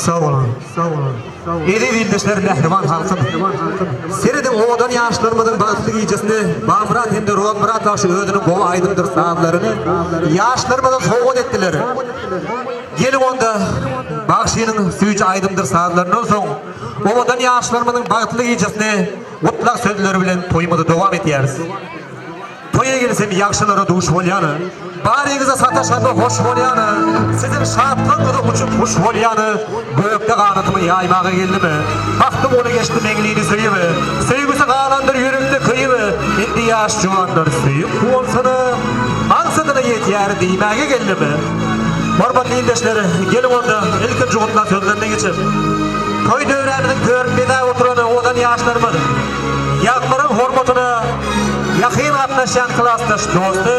Sag boluň. Eziz ildeşler, mähriban halkym! Serediň, owadan ýaşlarymyzyň bagtly gijesini Bagmyrat hem-de Rozmyrat bagşy özüniň gowy aýdymdyr sazlaryny ýaşlarymyza sowgat etdiler. Geliň onda, bagşynyň süýji aýdymdyr sazlaryndan soň, owadan ýaşlarymyzyň bagtly gijesini gutlag sözleri bilen toýumyzy dowam edýäris. Toýa gelsem ýagşylara duş bolýan, Baryňyza sataşanda hoş bolýan, Siziň şatlygyňyza uçup guş bolýan, Gökde ganatymy ýaýmaga geldim. Bagtym uly geçdi Meňlini söýüp, Söýgüsi galandyr ýürekde köýüp, Indi ýaş juwanlar söýüp guwansa-da, Maksadyna ýetýär diýmäge geldim. Hormatly ildeşler, geliň onda ilkinji gutlag sözlerine geçip, Toý döwrämiziň törüni bezäp oturan owadan ýaşlarymyz, Ýagmyryň hormatyna ýakyn gatnaşýan klasdaş dosty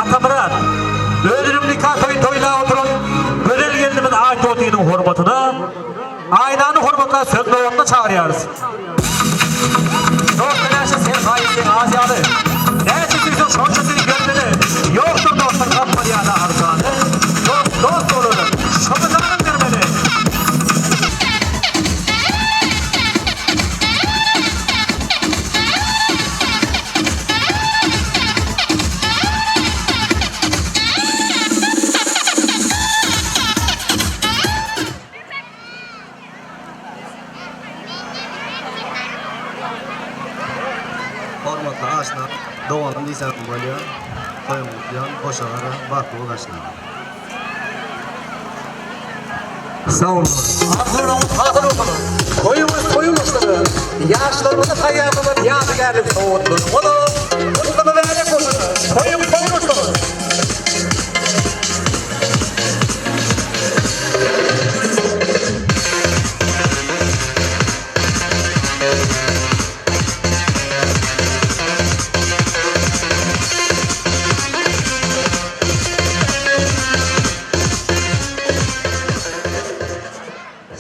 Atamyrat, özüniň nika toýuny toýlap oturan gözel gelnimiz Aýtotynyň hormatyna Aýnany hormatlap söz nobatyna çagyrýarys. Dost näçe sen haýyp sen aziýaly, Näçe söýseň şonça söý gelmeli, Ýokdur dostuň gapmaz ýa-da arzany, Dost dost bolar, şony janyň bermeli. Hormatly aşna, doganym diýsem bolýar. Toýuň gutlaýan, hoşa gara, bagtly bol aşna. Sag boluň. Arzuwlaryňyz hasyl bolsun. Toýuňyz toý bolsun. Ýaşlarymyza taýýarlanan ýadygärlik sowgatlaryňyz gutly mübärek bolsun. Toýuň toý bolsun.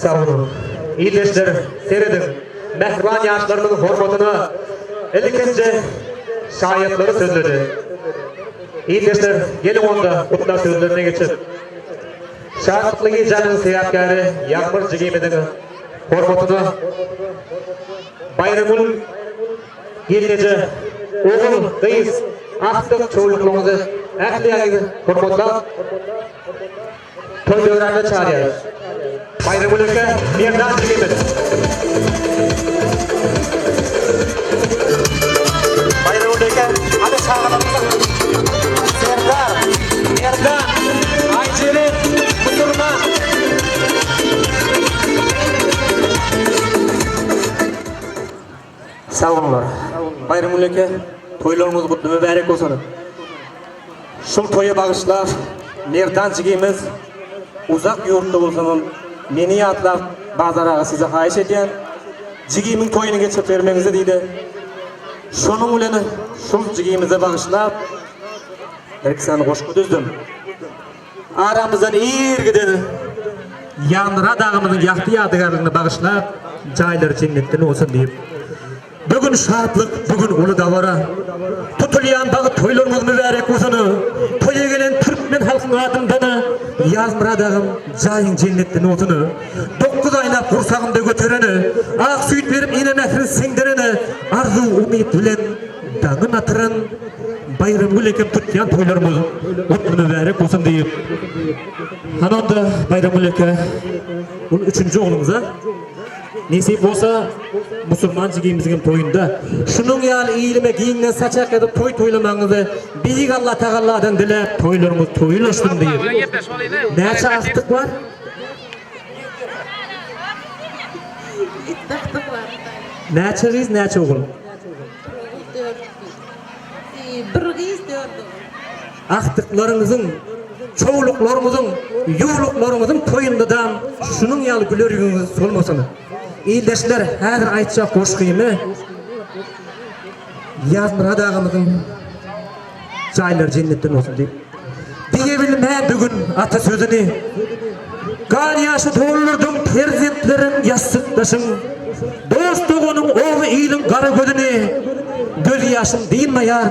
Sag boluň. Ildeşler, serediň, mähriban ýaşlarymyzyň hormatyna ilkinji şaýatlary sözledi. Ildeşler, geliň onda gutlag sözlerine geçip, şatlykly gijäniň sebäpkäri Ýagmyr jigimiziň hormatyna Baýramgül gelneje, ogul, gyz, agtyk, çowluklaryňyzy ähliňizi hormatlap, Toý döwrana çagyrýarys. Baýramgül eke, Merdan jigimiz. Baýramgül eke, hany çagalarymyz? Serdar, Merdan, Aýjeren, Musurman. Sag boluňlar. Baýramgül eke, toýlaryňyz gutly mübärek bolsun. Şul toýa bagyşlap Merdan jigimiz uzak ýurtda bolsamam meni ýatlap Bazar aga size haýyş edýän jigimiň toýuny geçirip bermegiňizi diýdi. Şonuň bilen şul jigimize bagyşlap birki sany goşgy düzdüm. Aramyzdan ir giden Ýagmyrat agamyzyň ýagty ýadygärligine bagyşlap jaýlary jennetden bolsun diýip. Bu gün şatlyk, bu gün uly dabara. Tutulýan bagt toýlaryňyz mübärek bolsun! Toýa gelen türkmen halkyň adyndan Ýazmyrat agam jaýyň jennetden bolsun! Dokuz aýlap gursagynda göteren, ak süýt berip ene mährin siňdiren, arzuw-umyt bilen daňyn atyran Baýramgül ekem tutýan toýlarymyz gutly mübärek bolsun diýip, hany onda Baýramgül eke, bul üçünji ogluňyza. Nesip bolsa musulman jigimiziňem toýunda şunuň ýaly ilime giňden saçak ýazyp toý toýlamagyňyzy Beýik Alla Tagalladan diläp toýlaryňyz toýlaşsyn diýip. Näçe agtyk bar? Näçe gyz näçe ogul? Bir gyz dört ogul. Agtyklaryňyzyň, çowluklaryňyzyň, ýuwluklaryňyzyň toýundadam şunuň ýaly güler ýüzüňiz solmasyn. Ildeşler, häzir aýtjak goşgymy Ýazmyrat agamyzyň jaýlary jennetden bolsun diýip. Diýebilmän bu gün ata sözüni. Gan ýaşa doldurdyň perzentleriň ýassykdaşyň. Dost-doganyň, oba-iliň gara gözüni. Göz ýaşym dynmaýar.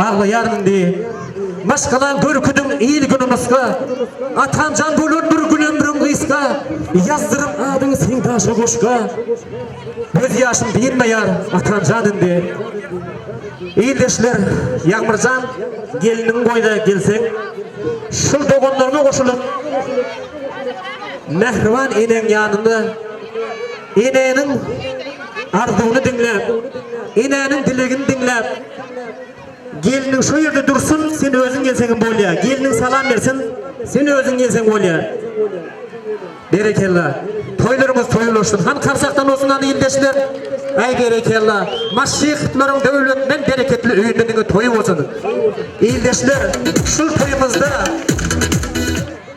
Aglaýaryn indi. Maşgalaň görküdiň il-güne nusga. Atamjan bolar bir gün ömrüň gysga. Ýazdyrym adyňy seň daşa goşga. Göz ýaşym dynmaýar Atamjan indi. Ildeşler Ýagmyrjan gelniňi goýda gelseň. Şul doganlaryňa goşulyp mähriban eneň ýanynda enäniň arzuwyny diňläp, enäniň dilegini diňläp Gelniň şo ýerde dursun, sen özüň gelseňem bolýa. Gelniň salam bersin, sen özüň gelseň bolýa. Berekella. Toýlaryňyz toý ulaşsyn. Han karsakdan bolsun hany ildeşler. Äý berekella. Maşyhowlaryň döwletmen bereketli öýünde diňe toý bolsun. Ildeşler, şul toýumyzda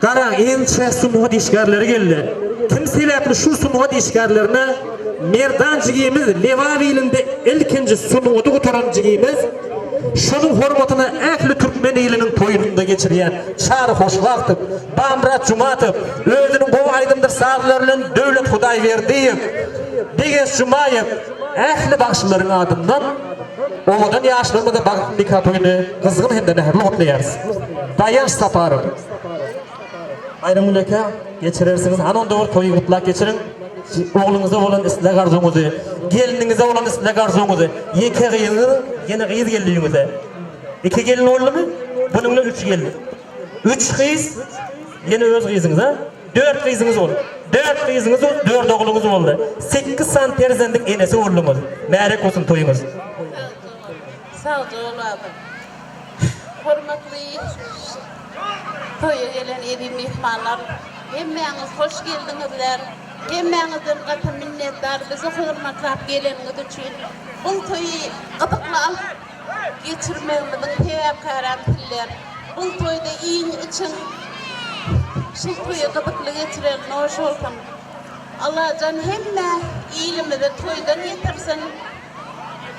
Garaň ençe sungat işgärleri geldi. Kim sebäpli şu sungat işgärlerine Merdan jigimiz Lebap ilinde ilkinji sungaty gutaran jigimiz şonuň hormatyna ähli türkmen iliniň toýunda geçirýän Çary Hoşwagtow, Bamyrat Jumatow, özüniň gowy aýdymdyr sazlary bilen Döwlet Hudaýberdiýew, Begenç Jumaýew ähli bagşylaryň adyndan owadan ýaşlarymyza bagtly nika toýuny gyzgyn hem-de mähirli gutlaýarys. Daýanç Saparow. Baýramgül eke, geçirersiňiz. Hany onda bir toýy gutlap geçiriň. Ogluňyza bolan isleg-arzuwyňyzy, gelniňize bolan isleg-arzuwyňyzy, ýeke gyzyňyz, ýene gyz geldi öýüňize. Iki gelin boldumy? Bunuň bilen üç gelin. Üç gyz, ýene öz gyzyňyz, a? Dört gyzyňyz boldy. Dört gyzyňyz boldy, dört ogluňyz boldy. Sekiz sany perzendiň enesi bolduňyz. Märek bolsun toýuňyz. Sagja bol agam. Hormatly toýa gelen eziz myhmanlar, hemmäňiz hoş geldiňizler. Hemmäňizden gaty minnetdar bizi hormatlap geleniňiz üçin. Bu toýy gyzykly alyp geçirmegimiziň sebäpkäram sizler. Bu toýda iýiň içiň, şu toýy gyzykly geçiren noş bolsun. Allajan hemme ilimizi toýdan ýetirsin.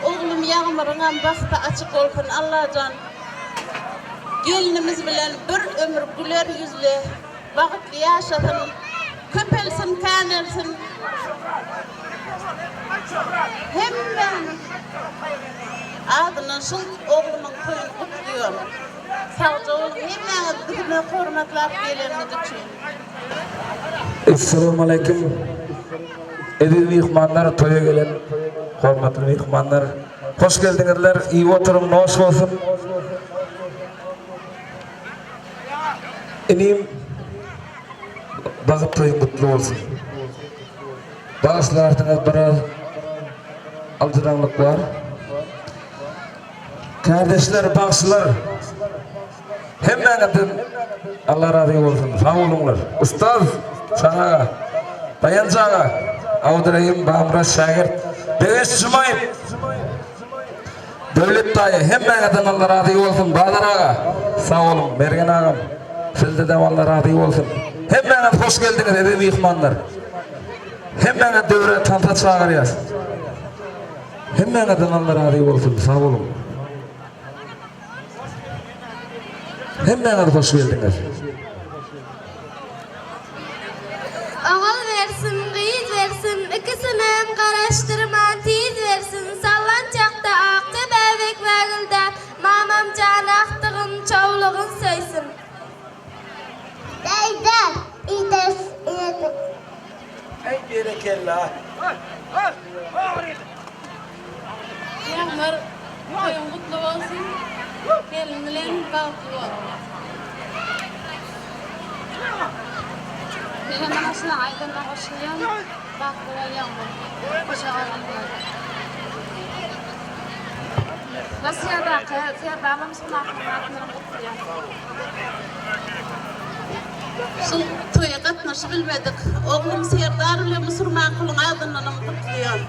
Oglum Ýagmyryňam bagty açyk bolsun Allajan gelnimiz bilen bir ömür güler ýüzli bagtly ýaşasyn köpelsin känelsin hemmäniň adyndan şul oglumyň toýuny gutlaýan sagja boluň hemmäňiz bizine hormatlap geleniňiz üçin. Essalamualeýkum eziz myhmanlar toýa gelen hormatly myhmanlar hoş geldiňizler iýip oturyň noş bolsun inim bagyt toýuň gutly bolsun bagyşlarsyňyz biraz aljyraňlyk bar kardeşler bagşylar Hemmäňizden Allah razy bolsun. Sag boluňlar. Ustaz Çaň aga, Daýanç aga, Abdurahim Bamyrat şägirt, Begenç Jumaýew, Döwlet daýy hemmäňizden Allah razy bolsun. Bazar aga, sag boluň. Mergen agam, sizdedem Allah razy bolsun. Hemmäňiz hoş geldiňiz eziz myhmanlar. Hemmäňizi döwre tansa çagyrýas. Hemmäňizden Allah razy bolsun. Sag boluň. Hemmäňiz hoş geldiňiz. Ogul bersin, gyz bersin, ikisinem garaşdyrman tiz bersin, sallançakda akja bäbek wägildäp, mamam jan agtygyn, çowlugyn söýsün. Däýdä, iýders iýedik. Äý berekella. Ýagmyr toýuň gutly bolsun gelin bilen bagtly bol. Menem ana şulaň aýdanyna goşulýan bagtly bol Ýagmyr. Hoşa galan bol. Rossiýadaky Serdarlam Sunakowyň adyndan gutlaýan. Şul toýa gatnaşybilmedik oglum Serdar bilen Musurmankulyň adyndanam gutlaýan.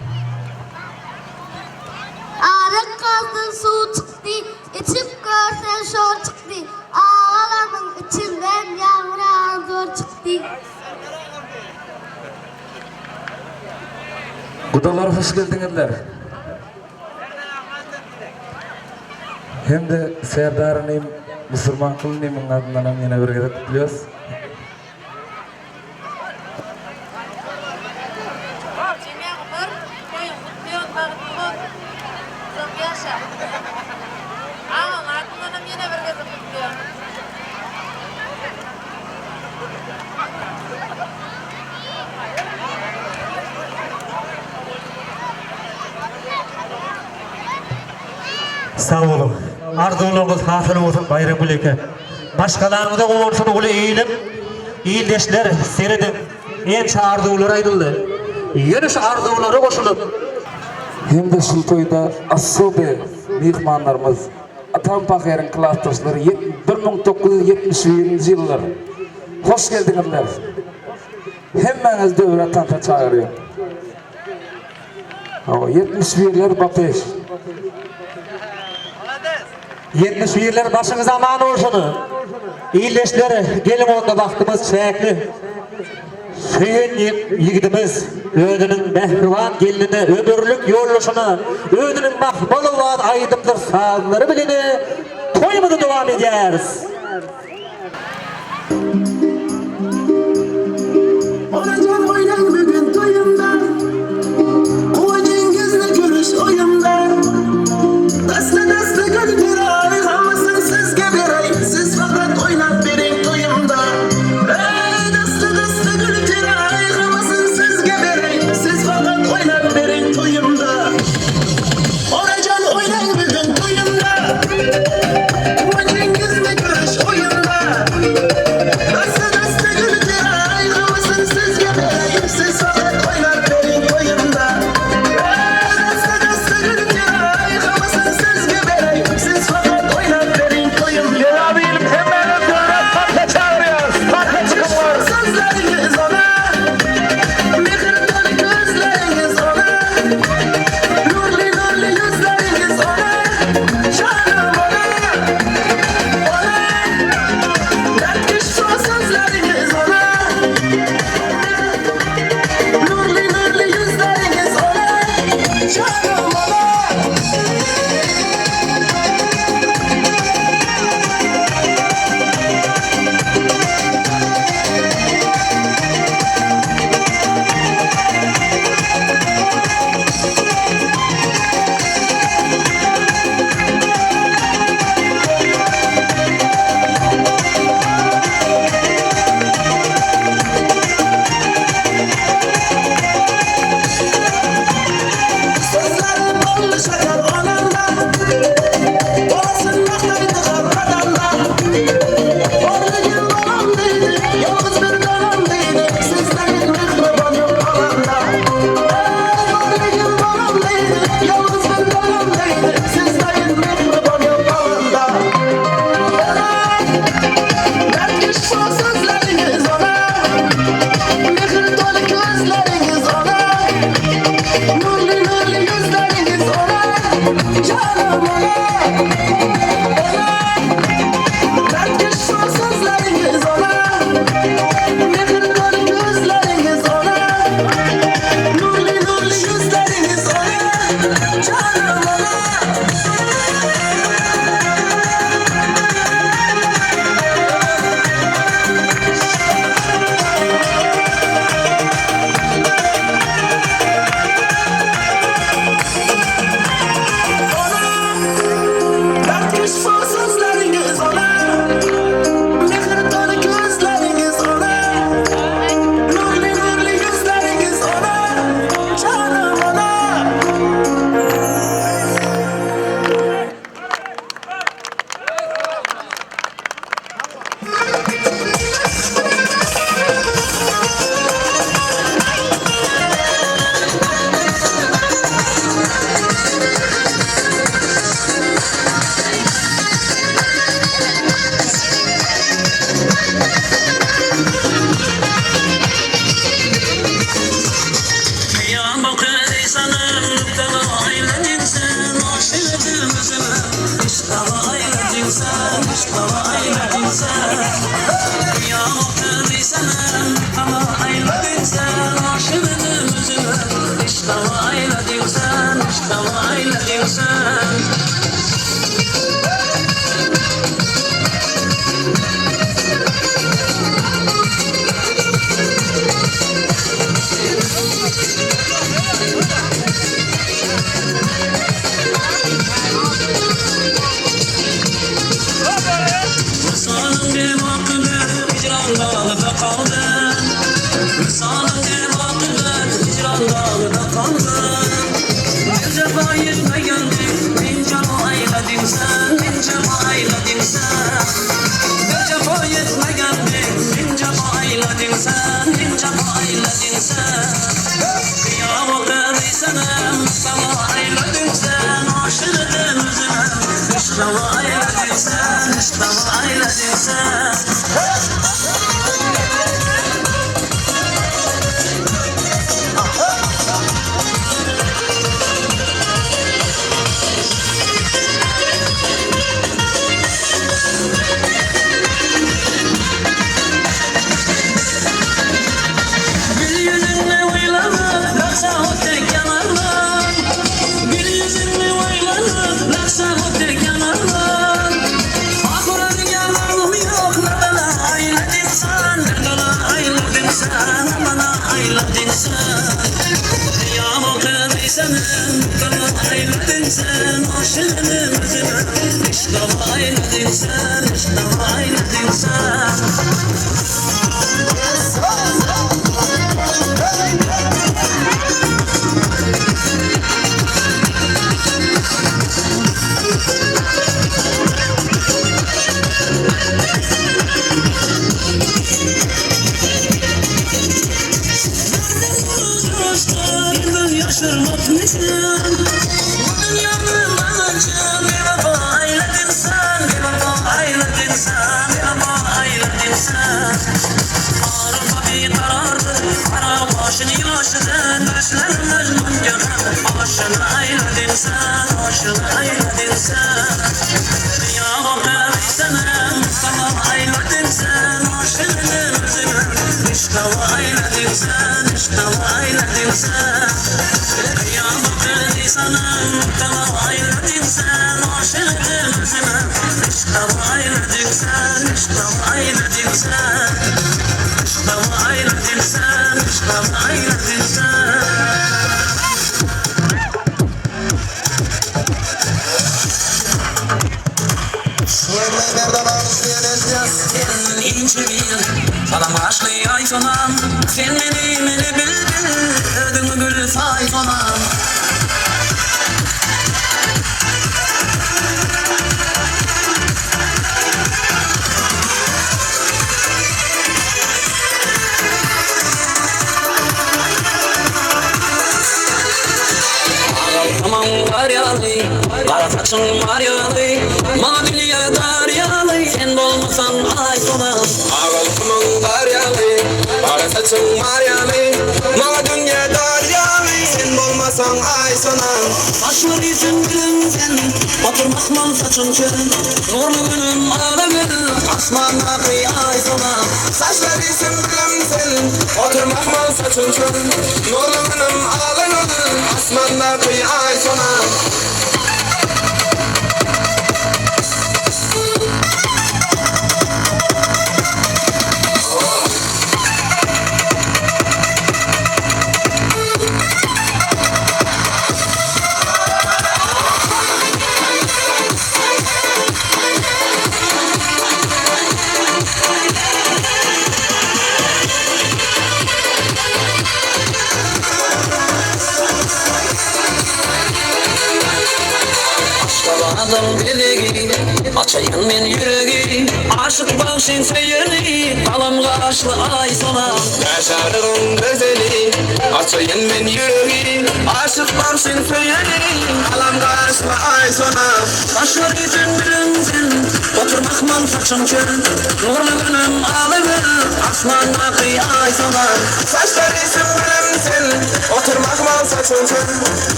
Aryk gazdan suw çykdy, içip görseň şor çykdy, Agalamyň içinden ýagmyr agan zor çykdy. Gudalar hoş geldiňizler. Hem-de Serdar inim, Musurmankul inimiň adyndanam ýene bir gezek gutlaýas. Jemýagmyr toýuň gutly ýol bagtly bol uzak ýaşa. Agaň adyndanam ýene bir gezek gutlaýan. Sag boluň. Arzuwlaryňyz hasyl bolsun Baýramgül eke. Maşgalaňyza guwansyn uly ilim. Ildeşler serediň. Ençe arzuwlar aýdyldy. Ýöne şu arzuwlara goşulyp. Hem-de şul toýda osoby myhmanlarymyz Atam pahyryň klasdaşlary 1971-nji ýyllar. Hoş geldiňizler. Hemmäňizi döwre tansa çagyrýan. Hawa, 71-ler bapeş. 71-ler başyňyz aman bolsun. Ildeşler, geliň onda wagtymyz çäkli. Söýen ýigidimiz özüniň mähriban gelnine, ömürlik ýoldaşyna özüniň mahmal owaz aýdymdyr sazlary bilene toýumyzy dowam edýäris. Onajan oýnaň bugün toýumda Guwanjyňyzny görüş oýumda Dasta-dasta gül beraý Hammasyn sizge beräý Siz fakat oýnap beriň toýumda Eý dasta-dasta gül beraý Hammasyn sizge beräý Siz fakat oýnap beriň toýumda Onajan oýnaň bugün toýumda Guwanjyňyzny görüş.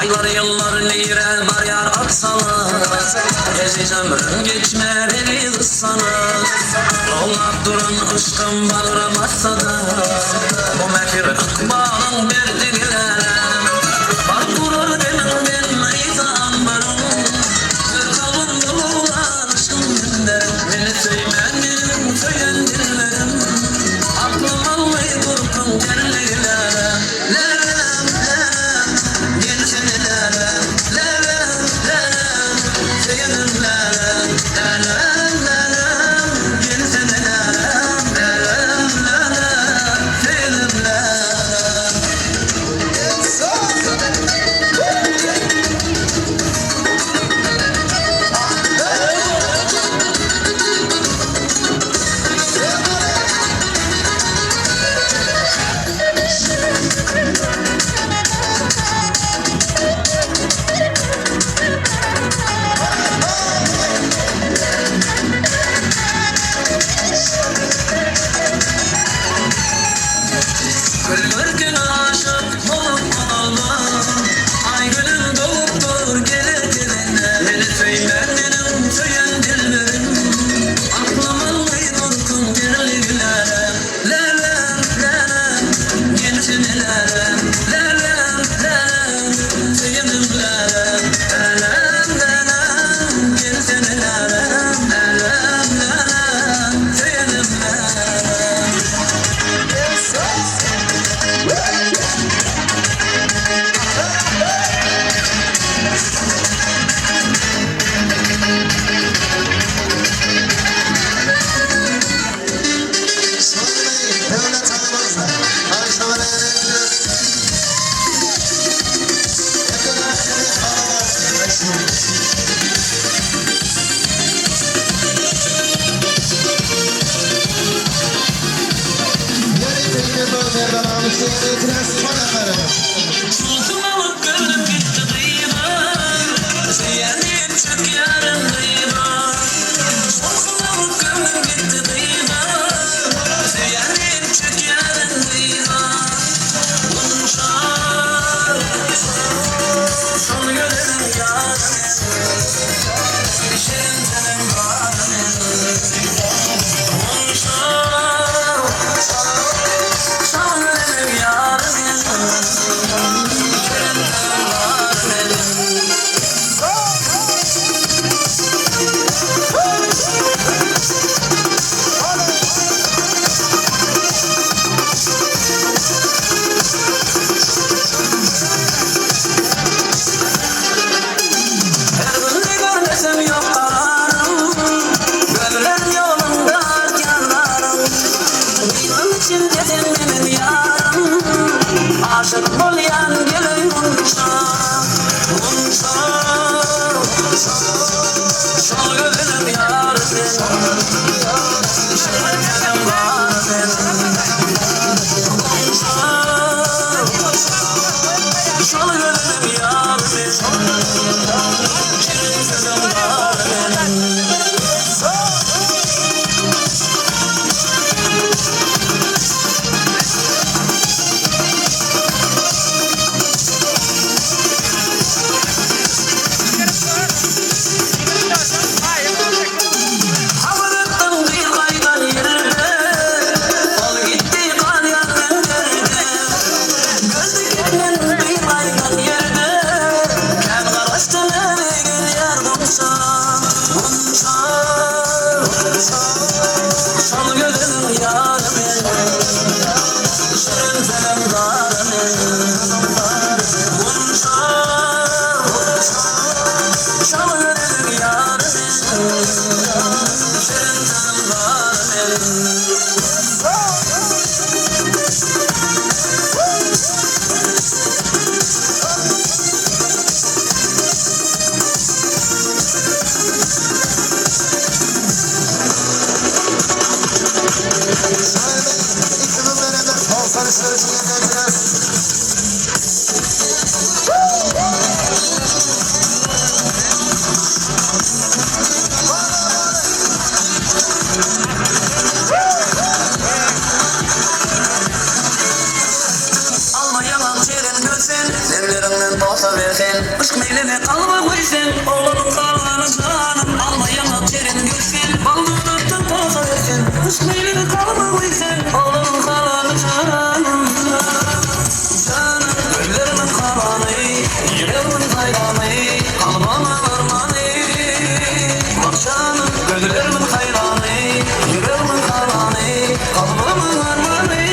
Aýlar ýyllar nirä barýar at salyp, Eziz ömrüm geçmez eli gyssanyp, Lowlap duran yşkym bagra bassada, Bu mähir ykbalyň berdigi läläm. Baryp durar demiňden yza ambaryň, Gör kalbymda lowlan yşkyň münberiň. Meni söýmän meniň söýen dilberim, Aklym almaý durkuň terligi läläm. Läläm, läläm, gelsene läläm, Läläm, läläm, söýenim läläm, Läläm, läläm, gelsene läläm, Läläm, läläm, söýenim läläm. Gül görküne aşyk bolup galdym, Aý-günüm dolup dur geler-gidende. Meni söýmän meniň söýen dilberim, Aklym almaý durkuň derligi läläm. Läläm, läläm, gelsene läläm, Läläm, läläm, söýenim läläm. Läläm, läläm, gelsene läläm, Läläm, läläm, söýenim läläm. Döwlet agamyz Aýşa Sultum alyp gönlüm gitdi gyýyba, Söýýän diýip çökýärin gyýyba. Sultum alyp gönlüm gitdi gyýyba, Söýýän diýip çökýärin gyýyba. Gunça, şol gözeliň ýary men, Şirin tenim bary men. Gunça, şol gözeliň ýary men, Şirin tenim bary men. Her günde görmesem ýok kararym, Gözlem ýolunda artýanlarym. Gyzym içinde sen meniň ýarym, Aşyk bolýan geleý gunça, gunça. Şol gözeliň ýary sen, Şirin tenim bary sen. Gunça, şol gözeliň ýary sen, Şirin tenim bary sen. Habar etdiň gyz gaýdan ýerde, Ol gitdi galýan men derde. Göz dikip men gyz gaýdan ýerde, Kän garaşdym ene gelýär gunça, Gunça, şol gözeliň ýary men, Şirin senem zary men. Gunça, şol gözeliň ýary men, Şirin senem zary men. Alma ýaňak şirin gül sen, Demleriňden posa ber sen. Yşk meýlini kalba guý sen, Oglanyň halany janym, Alma ýaňak jerin gül sen. Bal dodakdan posa ber sen, Yşk meýlini kalba guý sen, Oglanyň halany janym. Janym, gözlerimiň halany, Ýüregimiň haýrany, Kalbymyň armany. Bak janym, gözlerimiň haýrany, Ýüregimiň halany, Kalbymyň armany.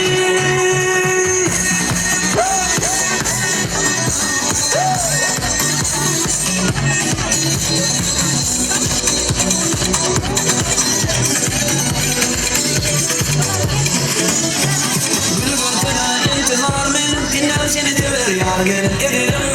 Gül görkene intizar men, Diňläp seni söwer ýar men.